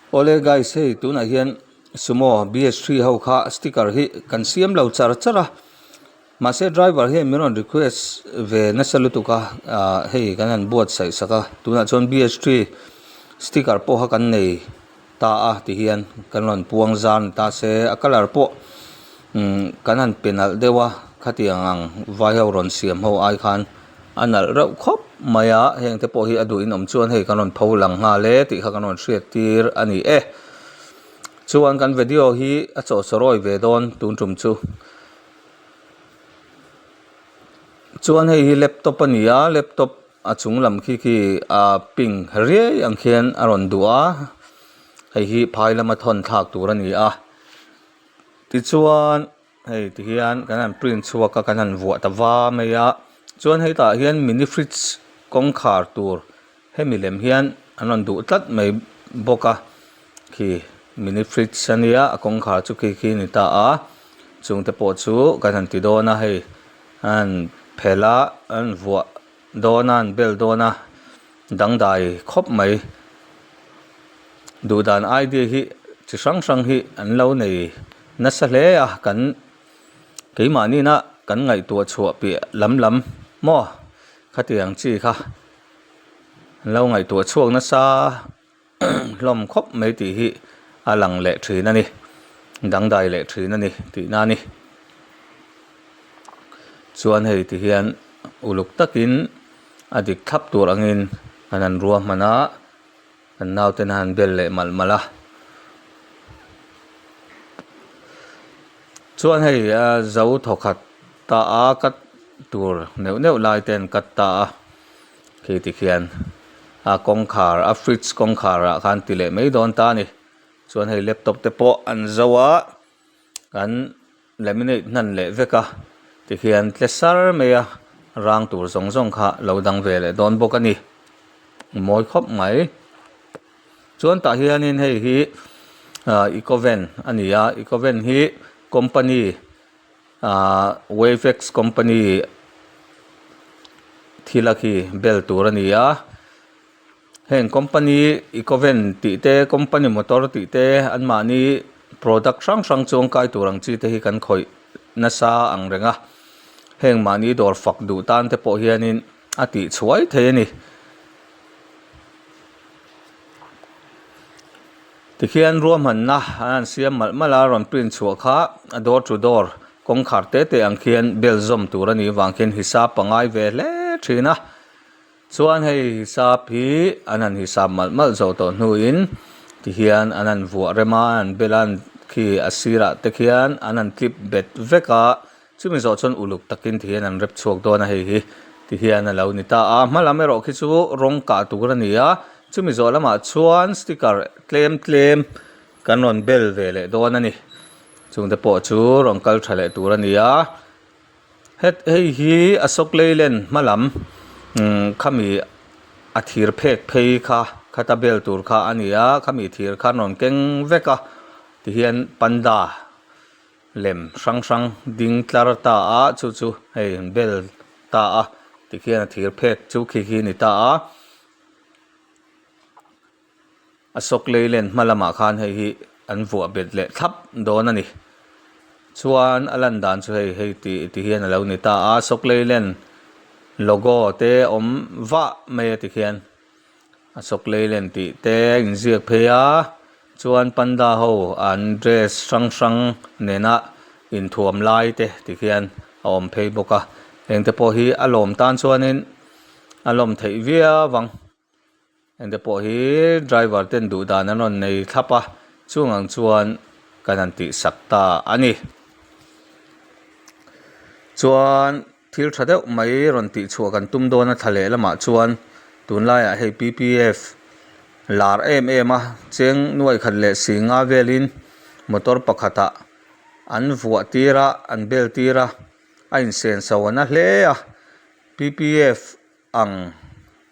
Awle guys hei tunah hian sumo BS three ho kha sticker hi kan siam lo char char a mahse driver hian min rawn request ve nasa lutuk a ah hei kan han buatsaih sak a tunah chuan BS three sticker pawh kha kan nei ta a ti hian kan rawn puang zar ni ta se a colour pawh umm kan han pe nalh deuh a khatiang ang vai ho rawn siam ho ai khan a nalh reuh khawp mai a heng te pawh hi a duh in awm chuan hei kan rawn pho lang nghal e tih kha kan rawn hriat tir a ni e chuan kan video hi a chawhchawrawi ve dawn tun tum chu chuan hei hi laptop a ni a laptop a chung lam khi khi a pink riai ang khian a rawn duh a hei hi phai lama thawn thlak tur a ni a tichuan hei ti hian kan han print chhuak a kan han vuah ta va mai a chuan hetah hian mini fridge kawngkhar tur hemi lem hian an rawn duh tlat mai bawk a khi mini fridge a nia a kawngkhar chu khi khi a ni ta a chungte pawh chu kan han ti dawn a hei an han phelh a an vuah dawn a an bel dawn a dangdai khawp mai duh dan idea hi chi hrang hrang hi an lo nei nasa hle a kan keimahni na kan ngaihtuah chhuah piah lam lam maw khatiang chi kha an lo ngaihtuah chhuak nasa hlawm khawp mai tih hi a lang leh thin a ni dangdai leh thin a ni tihna a ni chuan hei ti hian uluk takin a dik thlap tur angin an han ruahman a an naute a han bel leh malh malh a chuan hei a zo thawkhat ta a cut tur neuh neuh lai te an cut ta a. Khi ti khian a kawngkhar a fridge kawngkhar ah khan ti leh mai dawn ta a ni chuan hei laptop te pawh an zo a an laminate hnan leh vek a tikhian tle sar mai a rang tur zawng zawng kha lo dang ve leh dawn bawk a ni mawi khawp mai chuan tah hianin hei hi ah ecoven a ni a ecoven hi company. Ahh Wavex company thil a khi bel tur a ni a heng company ecoven tih te company motor tih te an mahni product hrang hrang chuang kai tur ang chi te hi kan khawih nasa ang reng a heng mahni dawr fak duh tan te pawh hianin a tih chhuai thei a ni. Tikhian ruahmanna an han siam malh malh a, rawn print chhuah kha a door to door kawngkhar te te ang khian bel zawm tur a nih vang khian hisap a ngai ve hle thin a. Chuan hei hisap hi an han hisap malh malh zawh tawh hnuin tikhian an han vuah rem a, an han bel a, khi a sirah te khian an han clip bet vek a. Chumi zawh chuan uluk takin ti hian an rep chhuak dawn a hei hi ti hian a lo ni ta a, hma lam erawh khi chu rawng kah tur a ni a, chumi zawh lamah chuan sticker tlem tlem kan rawn bel ve leh dawn a ni, chungte pawh chu rawn kal tha leh tur a ni a, het hei hi Ashok Leyland hma lam umm khami a thir phek phei kha khata bel tur kha a ni a, khami thir kha an rawn keng vek a ti hian panda. Lem hrang hrang ding tlar ta a chu chu hei an bel ta a tikhian a thir phek chu khi khi a ni ta a Ashok Leyland hma lamah khan hei hi an vuah bet leh thlap dawn a ni chuan a lan dan chu hei hei tih ti hian a lo ni ta a Ashok Leyland logo te awm vah mai a tikhian. Ashok Leyland tih te a inziak phei a chuan panda ho an dress hrang hrang nena inthuam lai te tikhian a awm phei bawk a engte pawh hi a lawm tan chuanin a lawm theih viau ang engte pawh hi driver ten duh dan an rawn nei thlap a chung ang chuan kan han tih sak ta a ni chuan. Thil tha deuh mai rawn tih chhuah kan tum dawn a thla leh lamah chuan tunlaiah hei ppf lar em em a cheng nuai khat leh si nga velin motor pakhatah an vuah tir a an bel tir a a insen so a na hle a ppf ang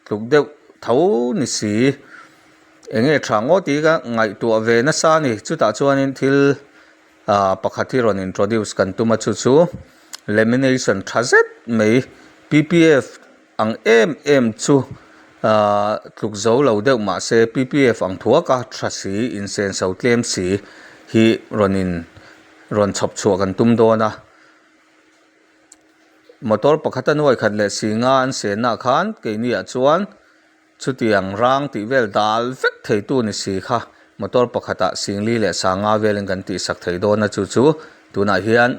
tluk deuh tho ni si eng nge tha ngawt tih ka ngaihtuah ve nasa a ni chutah chuanin thil ah pakhat hi rawn introduce kan tum a chu chu lamination tha zet mai ppf ang em em chu. Ahh tluk zo lo deuh mahse ppf ang thuak a tha si insenso tlem si hi rawn in rawn chhawp chhuah kan tum dawn a. Motor pakhat a nuai khat leh si nga an senna ah khan keini ah chuan chutiang rang tih vel dal vek thei tu ni si kha motor pakhat ah singli leh sanga velin kan tihsak thei dawn a chu chu tunah hian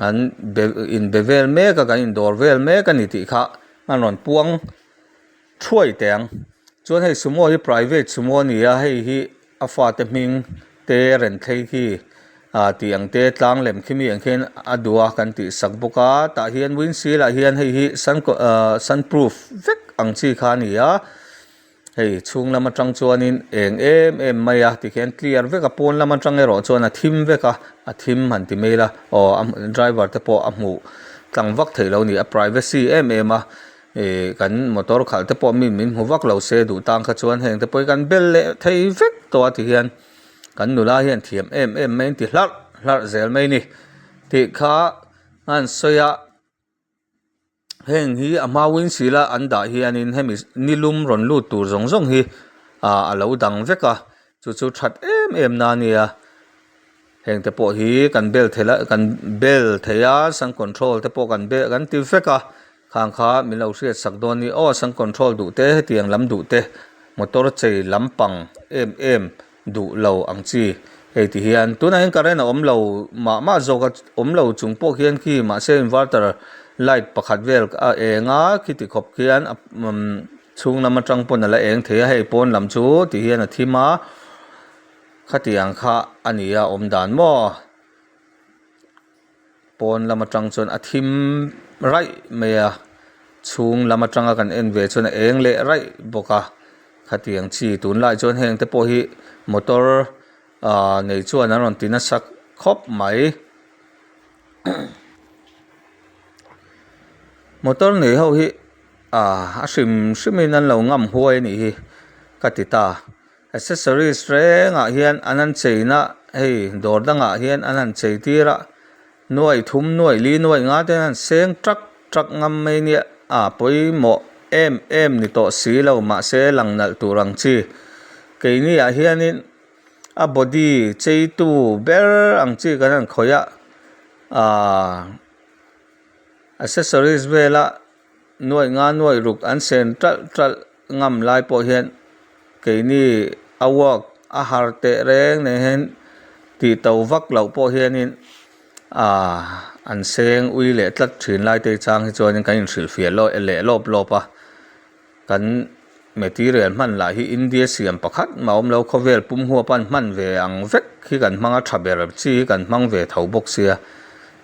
an be inbe vel mek a kan indawr vel mek a ni tih kha an rawn puang thuai teh ang. Chuan hei sumo hi private sumo a ni a hei hi a fate hming te renthlei khi ah tih ang te tlang lem khi mi ang khian a duh a kan tih sak bawk a tah hian windshield ah hian hei hi sun ah sun proof vek ang chi kha a ni a hei chhung lam atang chuanin eng em em mai a tikhian clear vek a pawn lam atang erawh chuan a thim vek a a thim han ti mai ila aw a driver te pawh a hmuh tlang vak theih loh a ni a privacy em em a. Ih kan motor khalh te pawh mi min hmu vak lo se duh tang kha chuan heng te pawh hi kan bel leh thei vek tawh a ti hian kan nula hian thiam em em mai an ti hlarh hlarh zel mai a ni tih kha an sawi a heng hi a hma windshield a an dah hianin hemi nilum rawn lut tur zawng zawng hi ah a lo dang vek a chu chu that em em na a nia heng te pawh hi kan bel thei la kan bel thei a sun control te pawh kan bel kan ti vek a. Khang kha min lo hriat sak dawn ni aw sun control duh te hetiang lam duh te motor chei lampang em em duh lo ang chi hei ti hian tunah hian current a awm lo mah mah zawk a awm lo chung pawh khian khi mahse inverter light pakhat vel a eng a khiti khawp khian umm chhung lam atang pawn a la eng thei a hei pawn lam chu ti hian a thim a khatiang kha a ni a awm dan maw. Pawn lam atang chuan a thim raih mai a chhung lam atanga kan en ve chuan a eng leh raih bawk a khatiang chi tunlai chuan heng te pawh hi motor ah nei chuan an rawn ti nasa khawp mai motor nei ho hi ah a hrim hrim in an lo ngam huai a nih hi ka ti ta. Accessories rengah hian an han cheina hei dawr dangah hian an han chei tir a nuai thum nuai li nuai nga te an han seng trak trak ngam mai nia a pawimawh em em ni tawh si lo mahse lang nalh tur ang chi keini ah hianin a body cheitu ber ang chi kan han khawih a ahh accessories vela. Nuaih nga nuaih ruk an sen ṭalh ṭalh ngam lai pawh hian keini a work a har teh reng nen hian tih to vak loh pawh hianin aaa an seng ui leh tlat thin lai te chang hi chuanin kan inhrilhfiah leh lawp lawp a kan material hman lah hi India siam pakhat mah awm lo khawvel pum huap a an hman ve ang vek hi kan hmang a tha ber chi hi kan hmang ve tho bawk sia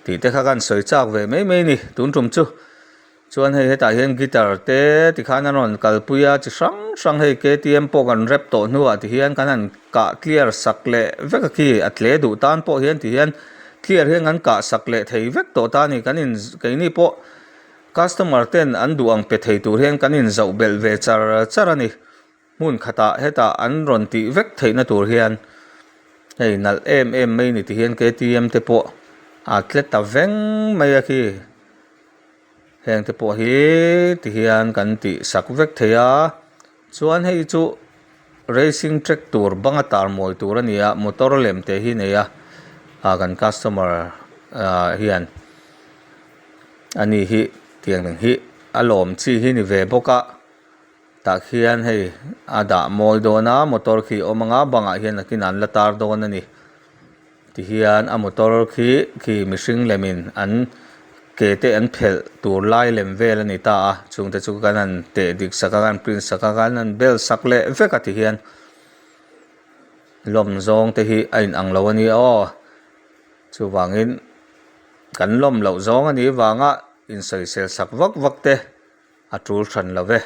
tih te kha kan sawi chak ve mai mai a ni tun tum chu. Chuan hei hetah hian guitar te tikhan an rawn kalpui a chi hrang hrang hei ktm pawh kan rep tawh hnuah tihian kan han kah clear sak leh vek a khi a tle duh tan pawh hian tihian clear hian kan kah sak leh thei vek tawh ta a ni kan in keini pawh customer ten an duh ang pe thei tur hian kan in zoh belh ve char char a ni hmun khatah hetah an rawn tih vek theihna tur hian hei nalh em em mai ni tihian ktm te pawh a tle ta veng mai a khi. Heng te pawh hi ti hian kan tih sak vek thei a chuan hei chu racing track tur banga tar mawi tur a ni a motor lem te hi nei a ah kan customer ah hian ani hi tiang hi a lawm chi hi ni ve bawk a tah khian hei a dah mawi dawn a motor khi a awm anga bangah hian nakinah an la tar dawn a ni. Tihian a motor khi khi mihring lemin an ke te an phelh tur lai lem vel a ni ta a chungte chu kan han teh dik sak a kan print sak a kan han bel sak leh vek a tihian lawm zawng te hi a inang lo a nia aw chuvangin kan lawm loh zawng a nih vanga insawisel sak vak vak te. A tul hran lo ve.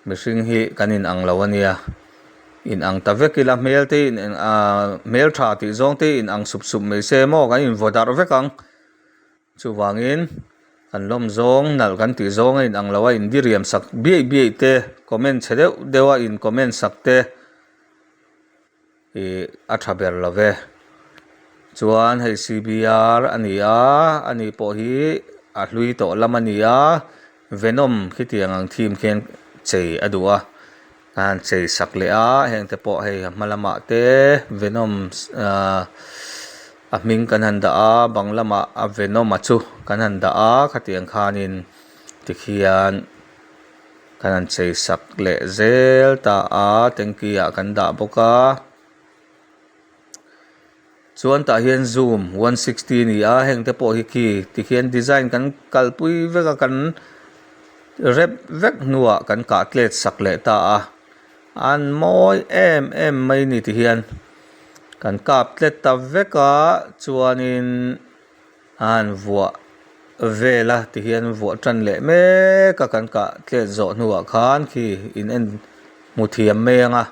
Mihring hi kan in ang lo a nia. In ang ta vek ila hmel te in ahh hmel tha tih zawng te in ang sup sup mai se maw kan in vaw darh vek ang. Chuvangin kan lawm zawng nalh kan tih zawng a in ang lo a in diriam sak biaih biaih te comment chhe deuh deuh a in comment sak te. Ih a tha ber lo ve chuan hei cbr a ni a ani pawh hi a hlui tawh lam a ni a venom khitiang ang theme khian. chei a duh a a han chei sak leh a heng te pawh hei a hma lamah te venom ahh a hming kan han dah a bang lamah a venom a chu kan han dah a khatiang khanin tikhian kan han chei sak leh zel ta a tanky ah kan dah bawk a. Chuan tah hian zoom 160 a ni a heng te pawh hi khi tikhian design kan kalpui vek a kan rep vek hnuah kan kah tlet sak leh ta a an mawi em em mai a ni tihian kan kap tlet ta vek a chuanin a han vuah vel a tihian vuah tan leh mek a kan kah tlet zawh hnuah khan khi in en hmu thiam mai ang a.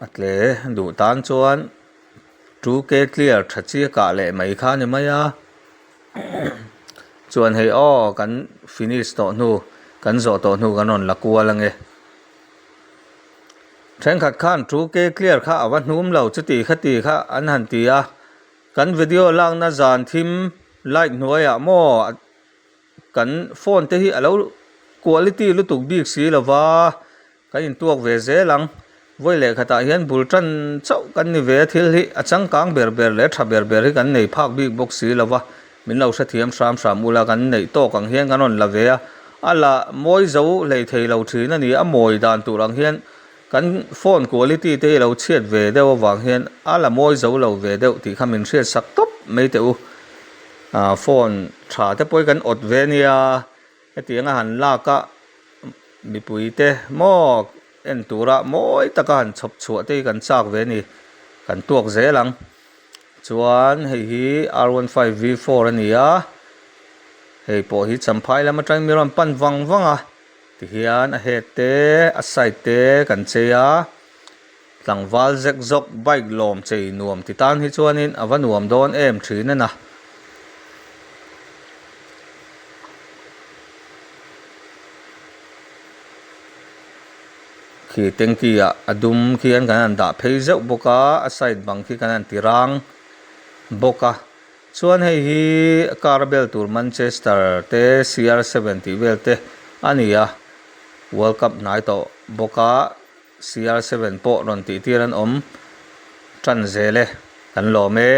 A tle duh tan chuan 2K clear tha chi a kah leh mai kha a ni mai a chuan hei aw kan finish tawh hnu kan zawh tawh hnu kan rawn la kual ange thenkhat khan 2K clear kha a va hnum lo chuti khati kha an han ti a kan video lakna zan thim light hnuaiah maw. Kan phone te hi a lo quality lutuk bik si lova kan intuak ve zel ang. Vawi leh khatah hian bul tan chauh kan ni ve a thil hi a changkang ber ber leh tha ber ber hi kan nei phak bik bawk si lova min lo hrethiam hram hram ula kan neih tawk ang hian kan rawn la ve a. A la mawi zo hlei thei lo thin a ni a mawi dan tur ang hian kan phone quality te hi a lo chhiat ve deuh avang hian a la mawi zo lo ve deuh tih kha min hriatsak tawp mai teh u. Ahh phone tha te pawh hi kan awt ve ania hetiang a han lak a mipui te maw en tura mawi taka han chhawp chhuah te hi kan chak ve a ni kan tuak zel ang chuan hei hi r 15 v4 a ni a hei pawh hi champhai lam atangin mi rawn pan vang vang a tihian a head te a side te kan chei a. Tlangval zek zawk bike lawm chei nuam ti tan hi chuanin a va nuam dawn em thin a na. Khi tanky ah a dum khian kan han dah phei zeuh bawk a, a side bang khi kan han ti rang bawk a. Chuan hei hi car a bel tur Manchester te CR7 tih vel te a ni a, World Cup hnai tawh bawk a. CR7 pawh rawn tih tir an awm tan zel e, kan lawm e.